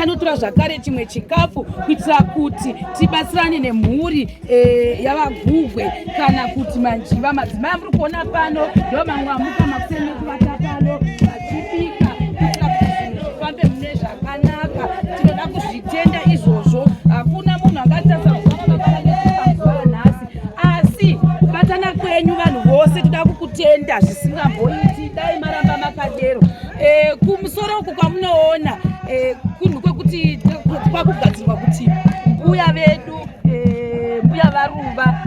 Tichanotora zvakare chimwe chikafu kuitira kuti tibatsirane nemhuri yavaGugwe kana kuti Manjiva. Madzimai amuri kuona pano ndo mamwe amuka makuseni nekuvata pano vachibika kuitira kuti zvinhu zvifambe mune zvakanaka. Tinoda kuzvitenda izvozvo. Hakuna munhu angatadza kuaa nhasi, asi kubatana kwenyu vanhu vose toda kukutenda zvisingamboiti. Dai maramba makadero. Kumusoro uku kwamunoona kunhu kwekuti kwakugadzirwa kuti mbuya vedu, mbuya vaRuva,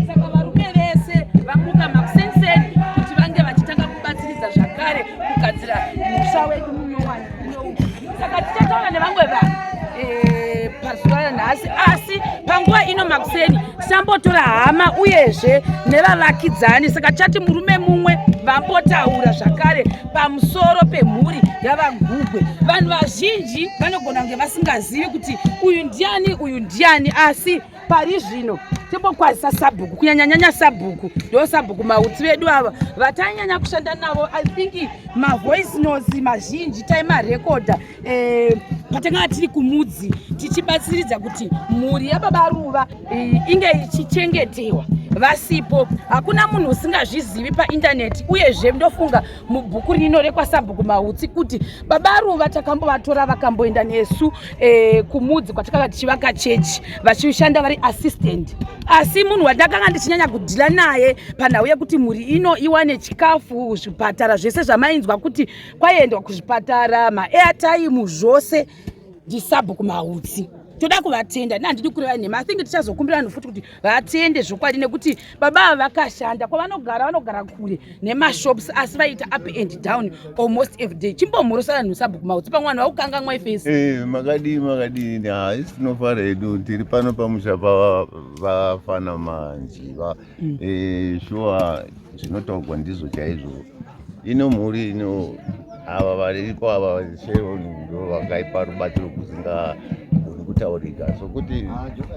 saka varume vese vamuka makuseniseni kuti vange vachitanga kubatsiridza zvakare kugadzira musha wedu munyowani. Saka tichataura nevamwe vanhu pazuva ranhasi, asi panguva ino makuseni tichambotora hama uyezve nevavakidzani. Saka tichati murume mumwe vambotaura zvakare pamusoro pemhuri yavaGugwe. Vanhu vazhinji vanogona kunge vasingazivi kuti uyu ndiani, uyu ndiani, asi pari zvino timbokwazisa sabhuku, kunyanyanyanya sabhuku, ndo sabhuku Mautsi vedu ava vatanyanya kushanda navo. I think mavoice notes mazhinji taimarekodha patanga tiri kumudzi tichibatsiridza kuti mhuri yababa Ruva inge ichichengetewa vasipo. Hakuna munhu usingazvizivi paindaneti, uyezve ndofunga mubhuku rino rekwasabhuku Mautsi kuti baba Ruva takambovatora vakamboenda nesu kumudzi kwatakanga tichivaka chechi vachishanda vari assistant. Asi munhu wandakanga ndichinyanya kudhila naye panhau yekuti mhuri ino iwane chikafu, zvipatara zvese zvamainzwa kuti kwaiendwa kuzvipatara, maairtime, zvose, ndisabhuku Mautsi. Toda kuvatenda. Handidi kureva nhema. I think tichazokumbira vanhu futi kuti vatende zvokwadi, nekuti baba ava vakashanda. Kwavanogara, vanogara kure nemashops, asi vaita up and down almost every day. Chimbomhorosa vanhu, sabhuku Mautsi, pamwe vanhu vakukangamwa ifesi. Makadii, makadii? Haisi, tinofara hedu. Tiri pano pamusha pavafana Manjiva. Shuwa zvinotaurwa ndizvo chaizvo. Ino mhuri ino, ava varipo ava, Sharon, ndo vakaipa rubatsiro kusingagoni kutaurika, sokuti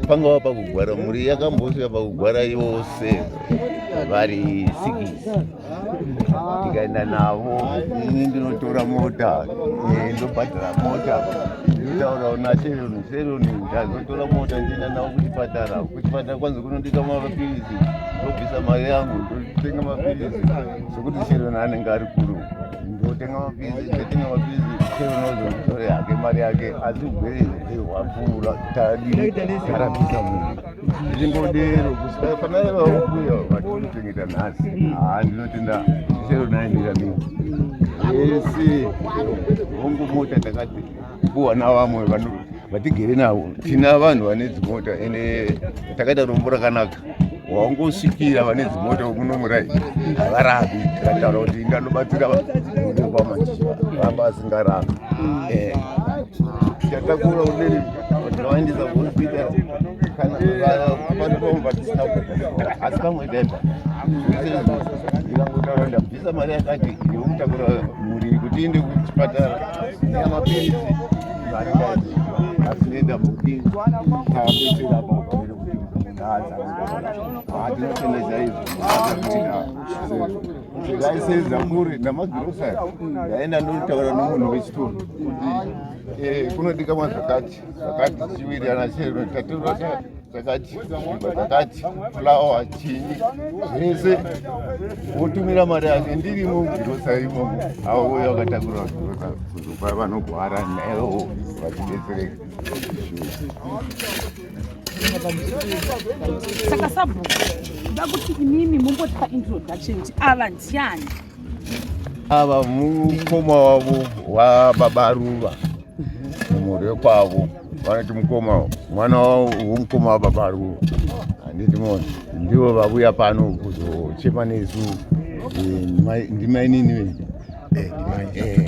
pangava pakugwara, mhuri yakambosvika pakugwara yose vari six, tikaenda navo. Ini ndinotora mota, ndobhadhara mota, ndinotaura naSharon. Sharon, ndazotora mota, ndienda navo kuchipatara. Kuchipatara kwanzi kunodika mapirizi, ndobvisa mari yangu, ndotenga mapirizi, sokuti Sharon anenge ari kuru. Ndotenga mapirizi, ndotenga mapirizi, Sharon ozotore hake mari yake, asi ugwere hwapfuura, tadii, tarapisa munhu zvichingodero kusvika pana vaukuya vatinochengeta nhasi. Haa, ndinotenda Sharon aendera mii yese. Hongu, mota takati kuwa navamwe vatigere navo. Tina vanhu vane dzimota, ende takaita rombo rakanaka, wangosvikira vane dzimota munomurai havarapi. Tikataura kuti inganobatsira kwamachiva vamba asingarapi. Tatakura uderi, tikavaendesa kuhospital, kana pane pamwe patisina, asi pamwe taipa ndikangotaura ndabvisa mari yakati yekutakura mhuri kuti iende kuchipatara nemapirizi, mari ngaiti, asi nenda kuti tabetsera baba. Tinotenda chaizvo. Ndaisenza kure namagirosa, ndaenda ndotaura nomunhu wechitoro kuti kunodikamwa zvakati zvakati, chiwirirana chero tatora chakati, zvakati, fulawa, chinyi, zvese, wotumira mari yake. Ndirimo mugirosa imomo, avo uyo vakatakura girosa kuzopa vanogwara naivo vachidetsereka. Saka sabhuku, ndoda kuti imimi mumbotipa introduction kuti ava ndiani. Ava mukoma wavo wababa Ruva, mumhuri wekwavo vanoti mukoma, mwana womukoma wababa Ruva, handiti mona? Ndivo vavuya pano kuzochema nesu. Ndimainini.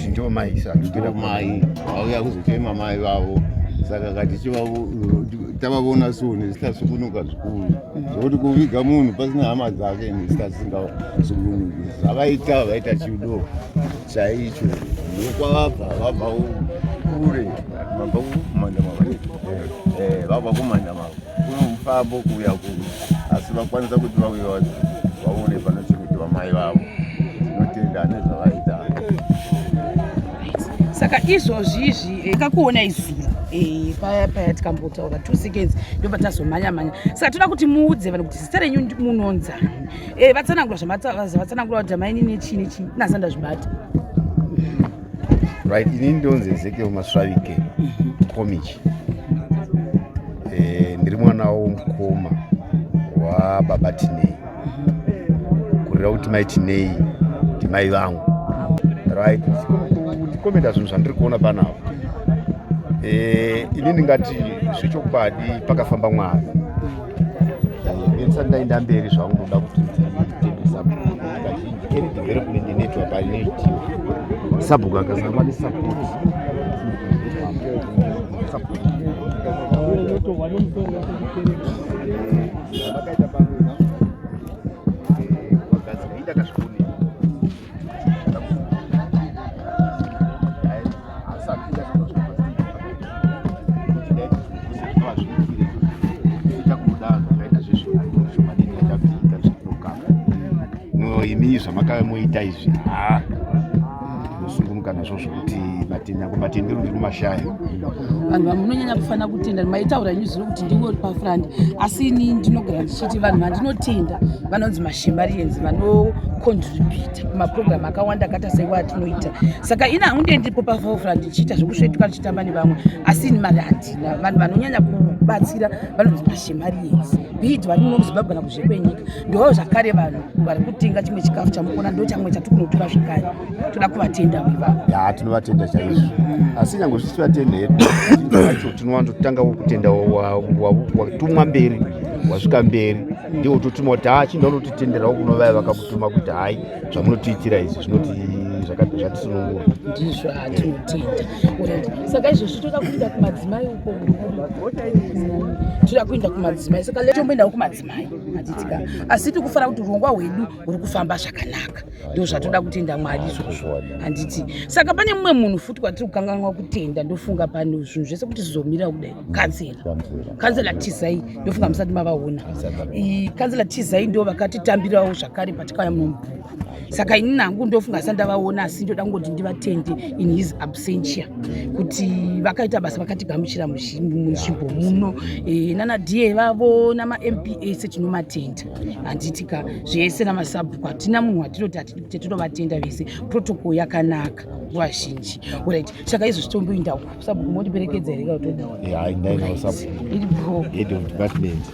Ndivo mai. Ndivo mai vauya kuzochema mai vavo. Saka kati tavavona so nezitasukunuka zvikuru, zvokuti kuviga munhu pasina hama dzake nezitasukunuki. Zvavaita, vaita chido chaicho. Ndokwavabva, vabva kure, vabva kumandama, vabva kumandama, kuno mufambo kuuya kuno, asi vakwanisa kuti vauye vaone panochengetwa mai vavo. Tinotenda nezvavaita. Saka izvozvi izvi eh, kakuonai zuro eh, paya paya tikambotaura 2 seconds ndobva tazomhanya mhanya. Saka toda kuti muudze vanhu kuti zita renyu munonzani. Eh, vatsanangura zvavatsanangura kuti amainini nechii nechii nasa ndazvibata. Right, ini ndonzi Ezekiel Masvavike Komichi. Eh, ndiri mwana womukoma wababa Tinei. Kureva kuti mai Tinei ndimai vangu. Right, kuti zvinhu zvandiri kuona panapa. Eh, ini ndingati zvechokwadi pakafamba Mwari. Eh, ndisati ndaenda mberi zvangu ndoda kuti nditende sabhuku kazhinji any development inoitwa painoitiwa sabhuku akasava nesupport zvavakaita pamwe vagadzira indakazvionera imi zvamakave moita izvi ha ndinosungunuka nazvo zvokuti matenda matendero ndinomashaya. Vanhu vamunonyanya kufanira kutenda maitaura inyu zino kuti ndingori pafront, asi ini ndinogara ndichiti vanhu vandinotenda vanonzi mashemarians vanocontributa kumapurogiramu akawanda akaita seiwa atinoita. Saka ini hangu ndiye ndiripo pafront ndichiita zvekusvetuka ndichitamba nevamwe, asi ini mari handina. Vanhu vanonyanya kubatsira vanonzi mashemarians, be it vari muno muZimbabwe kana kuzhe kwenyika, ndoo zvakare vanhu vari kutenga chimwe chikafu chamukuona, ndo chamwe chatikunotora zvakare. Toda kuvatenda ivavo. Ya, tinovatenda chaizvo, asi nyange zvichivatenda hedu vacho tinowanzotangawo kutenda watumwa mberi, wasvika mberi ndiwo totuma kuti ha chinda unotitenderawo kuno vaya vakakutuma kuti hai zvamunotiitira izvi zvinoti zvatisunungura. Ndizvo, hatinotenda. Alright, saka izvozvi toda kuenda kumadzimai uko, toda kuenda kumadzimai. Saka tomboendawo kumadzimai, handitika? Asi tiri kufara kuti urongwa hwedu huri kufamba zvakanaka, ndo zvatoda kutenda Mwari izvozvo, handiti? Saka pane mumwe munhu futi kwatiri kukanganwa kutenda, ndofunga pano zvinhu zvese kuti zvizomira kudai, kansela, kansela Tizai. Ndofunga musati mavaona. Kansela Tizai ndo vakatitambirawo zvakare patikauya muno mubhuku. Saka ini nangu ndofunga asati ndavaona, asi ndoda kungoti ndivatende in his absentia kuti vakaita basa, vakatigamuchira munzvimbo muno. Nana da vavo namaMP ese tinomatenda, handitika? Zvese namasabhuku, hatina munhu watinoti hatidi kuti tinovatenda vese. Protocol yakanaka nguva zhinji. Alright, saka izvo zvitomboinda uko, sabhuku mondiperekedza here kautoda? Ya, ndainawo sabhuku. Iri bro. Head of department.